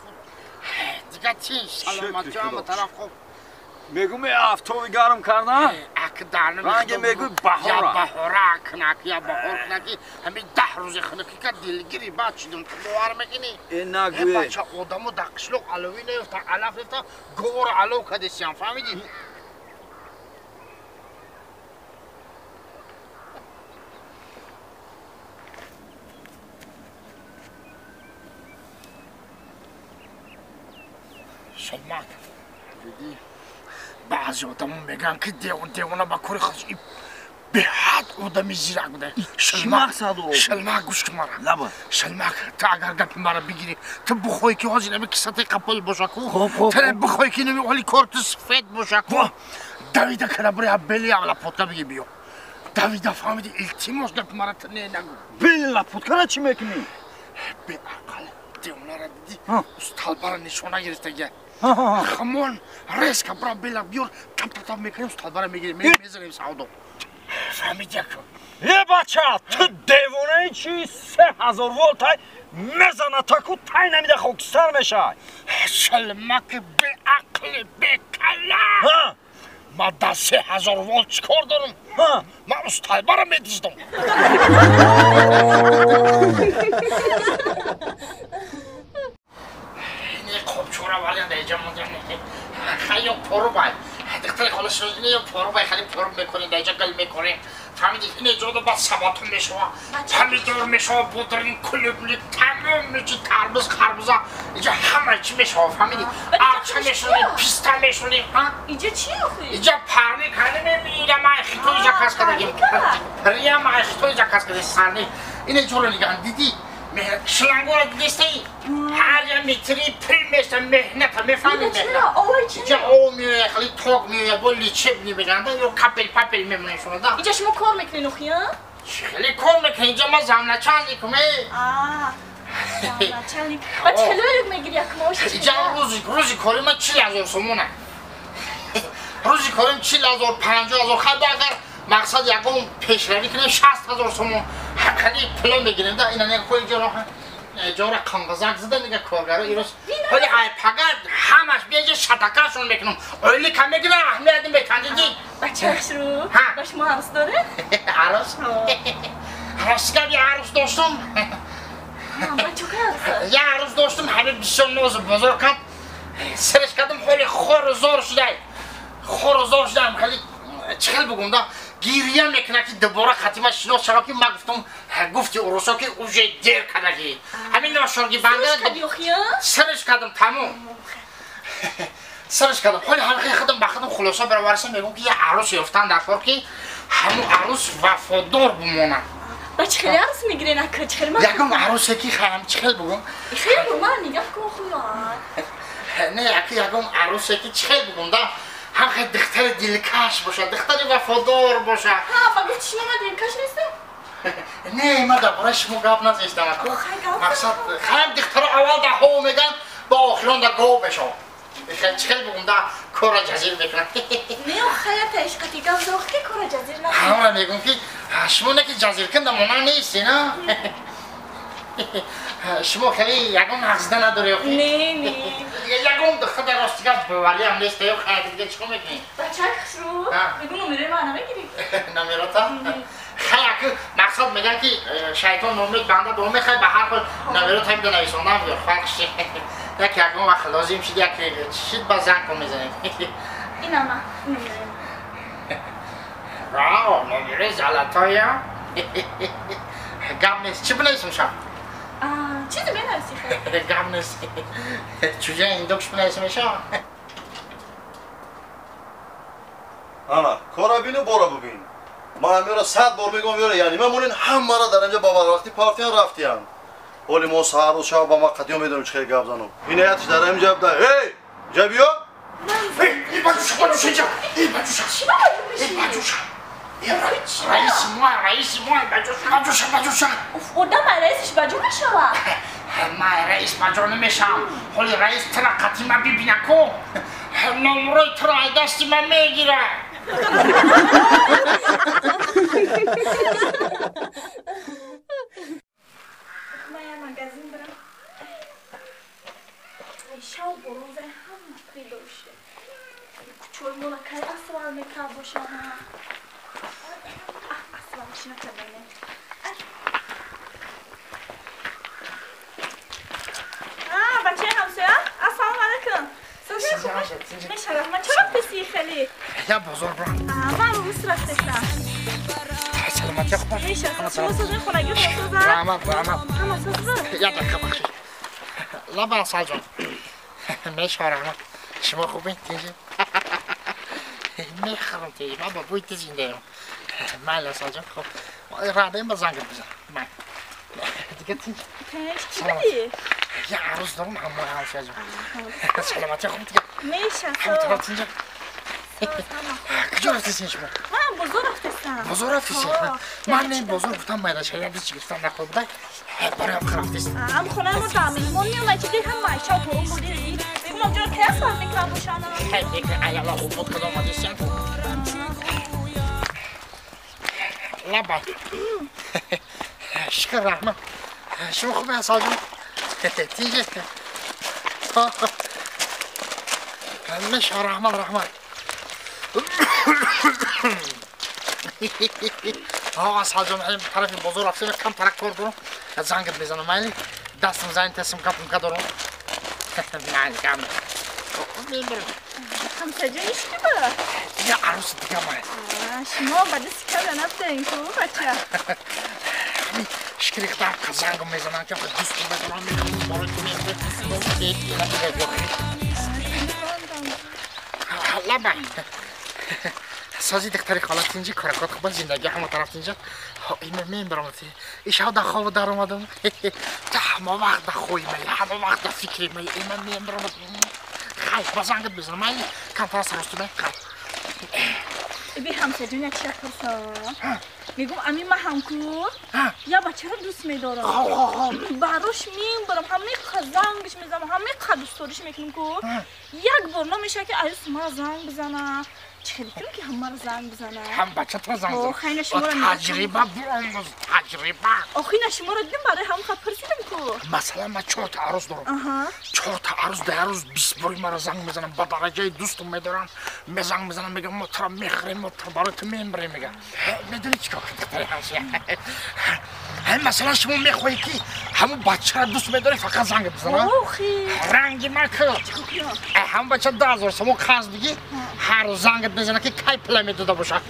Шукр. Дига тинч, саломатӣ ҳама тараф хуб. Мегӯм афтоби гарм карда? Ак дарна ранге мегӯй баҳора. Я баҳора кунак, я баҳор кунаки ҳамин 10 рӯзи хунукӣ ка дилгири баъд шудум. Ту бовар мекунӣ? Э нагӯе. Бача одамо дар қишлоқ аловӣ наёфта, алаф наёфта, говор алов кадесиям, фаҳмидӣ? Шалмак, дидӣ? Баъзе одамо мегӯянд ки девона ба кори худаш беҳад одами зирак буда. Шалмак, гӯш кун мара. Шалмак, ту агар гапи мара бигирӣ, ту бихоҳӣ ки ҳозир нами кисатаи қапол бошаку, ту бихоҳӣ ки нами ҳоли кори ту сафед бошаку, давида кара бири бели лапотка бигӣ биё. Давида фаҳмидӣ, илтимос гапи мара ту не нагӯ. Бели лапоткара чӣ мекунӣ? Беақл девонара дидӣ, усталбара нишона гирифтагия. Хамон резко бра бела биёр, тап тап тап мекунем, усталбара мегирем, мезанем савдо. Фаҳмидӣ ака? Е бача, ту девонаи чи 3000 волтай мезана таку тай намида хокистар мешай. Шалмаки беақли бекала. Ма да 3000 волт чӣ кор дорам? Ман усталбара медиздам. Қопчора валиан даиҷа мондан. Хай ё порубай. Духтари хола шуд, ё порубай, хали поруб мекунем, даиҷа гал мекунем. Фаҳмидӣ, ин ҷода баъд сабатон мешава, помидор мешава, бодрин, клубник, тамом мечи, тарбуз, харбуза, иҷа ҳама чӣ мешава, фаҳмидӣ? Арча мешонем, писта мешонем, ҳа? Иҷа чӣ охи? Иҷа парник, ҳани мебинӣ, май хитой заказ кардагим. Прия май хитой заказ кардагим, сарни. Ин ҷоро нигаҳ, дидӣ? Шлангора дидистаи? Ҳар я метри пул мешта, меҳната, мефаҳмӣ меҳнат. Иҷа об меояд, хеле ток меояд, бо лечебни мегӯянд, ё капел папел мемонем шумо да. Иҷа шумо кор мекунед охи, а? Хеле кор мекунем, иҷа ман замначальникум, э. Замначальник. Ба чӣ хеле мегири як маош? Иҷа рӯзи кори ман 40 000 сомона. Рӯзи корим 40 000, 50 000, хай агар мақсад ягон пешравӣ кунем 60 000 сомон. Хеле пуло мегирем да, ина не хои ҷоро ҷора қанғазак зада нига коргаро ирос. Ҳоли ай пага ҳамаш биеҷа шатакашон мекунам. Ойлика мегирам, аҳамият метан дидӣ. Бача хушрӯ, ба шумо арӯс доред? Арӯс? Ростга би арӯс доштум. Бача арӯс? Я арӯс доштум, ҳами бисёр нозу бозор кард. Сириш кардам, ҳоли хору зор шудай. Хору зор шудам, хеле чӣ хел бугум да? Гирия мекунад ки дубора хатима шинос шавад ки ман гуфтум, гуфти урусо ки уже дер кардагӣ. Ҳамин ношорги банда сириш кардам, тамом. Сириш кардам. Ҳоли ҳамин худам ба худам хулоса бароварсам, мегӯм ки я арӯс ёфтан дар кор ки ҳамун арӯс вафодор бимонад. Ба чӣ хеле арӯс мегирен ака? Чӣ хеле ягон арӯсе ки хаям чӣ хел бугум? Хеле бугум, ман нигаҳ кун хуён. Не, аки ягон арӯсе ки чӣ хел бугум да? Ҳам хел духтари дилкаш бошад, духтари вафодор бошад. Ҳа, ба гуфти шумо ман дилкаш нестам? Не, ман дар бораи шумо гап назестам. Мақсад хаям духтаро аввал дар ҳов мегӯянд, ба охирон дар гов мешавад. Чӣ хел бугум да, корро ҷазир мекунад. Не, хаята ишқати гап зох ки корро ҷазир накунад. Ҳамонро мегӯм ки шумо не ки ҷазир кун, дамона нести, на? Шумо хеле ягон ҳақзида надоред охи? Не, не. Ягон духтар дар рости гап бовариам нест, ё хайр дига чӣ кор мекунӣ? Бачак хушрӯ, мегӯ номерои ман намегирӣ? Номерота? Хай аки мақсад мегӯянд ки шайтон номед банда доме, хай ба ҳар ҳол номерота ҳам нависондам биёр, фарқ чи. Як ягон вақт лозим шид, як чӣ шид ба занг кун мезанем. Инама, номерои. Вау, номерои золотоя. Гап нест. Чӣ бинависам шаб? Чизе бинависӣ хай? Гап нест. Чуҷа индокш бинависам мешавад? Ана, кора бину, бора бубин. Ман ҳамеро 100 бор мегӯям, ёра, яъне ман монин ҳамаро дар инҷа ба барвақти партиян рафтиян. Ҳоли мо саҳар рӯз шаб ба ман қатъиён медонем чӣ хел гап занам. Инаятш дар инҷа буда. Эй, инҷа биё. Эй, баҷуша, баҷуша, инҷа. Эй, баҷуша. Эй, баҷуша. Раиси мо, раиси мо, баҷуша, баҷуша, баҷуша. Одам раисиш баҷо мешавад. Ман раис баҷо намешавам. Ҳоли раис тира қатъи ман бибина ку. Номрои туро аз дасти ман мегирад. Ман я магазин барам. Шав борон зай ҳама придоште. Кучои мола кай асвал мекард бошана. Асвал чӣ накардане. Бачаи ҳамсоя, ассалому алайкум. Мешарам, ман чаро писи хеле? Я бозор бурам. Ман рус рафтесам. Саломатӣ хуб. Мешарам, шумо созин хонагӣ соза? Раҳмат, раҳмат. Ҳама соза? Я дақиқа бахшид. Лаба Асалҷон. Мешарам. Шумо хубед, тинҷи? Мехӯрам тинҷи, ман ба бӯи ту зиндаям. Майли Асалҷон, хуб. Радаем ба зангат бизан. Май. Дига тинҷ. Тинҷ, чӣ будӣ? Я арӯз дорам ҳамои ҳамсояҷон. Саломатӣ хуб дига. Мешасо. Ҳамтара тинҷа. Куҷо рафтесин шумо? Ман бозор рафтесам. Бозор рафтесин? Ман не бозор гуфтам майдашая чӣ гуфтам нахӯр будай. Бароям рафтесин. Ам хонаи мо дар меҳмон меомад чи ҳам майша борон буди. Мегум ҷо кай асвал мекард бошана. Хай мекна аяла хуб кадом омадесин. Лаба. Шукр раҳмат. Шумо хуб Асалҷон? Тинҷе. Меша раҳмат, раҳмат. Асалҷон, тарафи бозор рафтем, кам тарак кор дорам. Зангат мезанам, майли? Дастам зайн тесм капумка дорам. Майли, кам. Мебарам. Ҳамсояҷон ишки ба? Я арӯси дига май. Шумо ба дасти када нафтаин ку бача. Шикри худам зангам мезанам, ки дӯстам медорам, мегам борои ту мехӯрӣ. Лаба. Сози духтари хола тинҷи, коракот хуба, зиндагӣ ҳама тараф тинҷа. Има мебарам ти. Ишав да хоб дар омадам. Та ҳама вақт да хои май, ҳама вақт да фикри май. Има мебарам. Хай, ба зангат бизанам, майли? Камтар саросту май, хай. Би ҳамсояҷон як чиз пурсам. Мегум ами ма ҳам ку я бачаро дӯст медорам. Барош мебарам, ҳамаи зангш мезанам, ҳамаи дӯстдориш мекунам ку. Як бор намешавад ки аюс мара занг бизана. Чӣ хеле кунам ки ҳамаро занг бизана? Ҳам бача туро занг зана. Охи, ина шуморо таҷриба биомӯз, таҷриба. Охи, ина шуморо дидам, барои ҳамон хел пурсидам ку. Масалан, ман 4 та арӯз дорам. 4 та арӯз дар рӯз 20 бори маро занг мезанам, ба дараҷаи дӯстум медорам. Мезанг мезанам, мегам мо туро мехӯрем, мо туро барои ту мемирем, мегам. Медонӣ чӣ кор кунӣ, ҳамсоя? Масалан, шумо мехоҳӣ ки ҳамон бачаро дӯст медорӣ, фақат занг бизана? Охи. Ранги ма ку. Ҳамон бача 10 000 сомон қарз бигӣ, ҳар рӯз зангат мезана ки кай пула медода боша.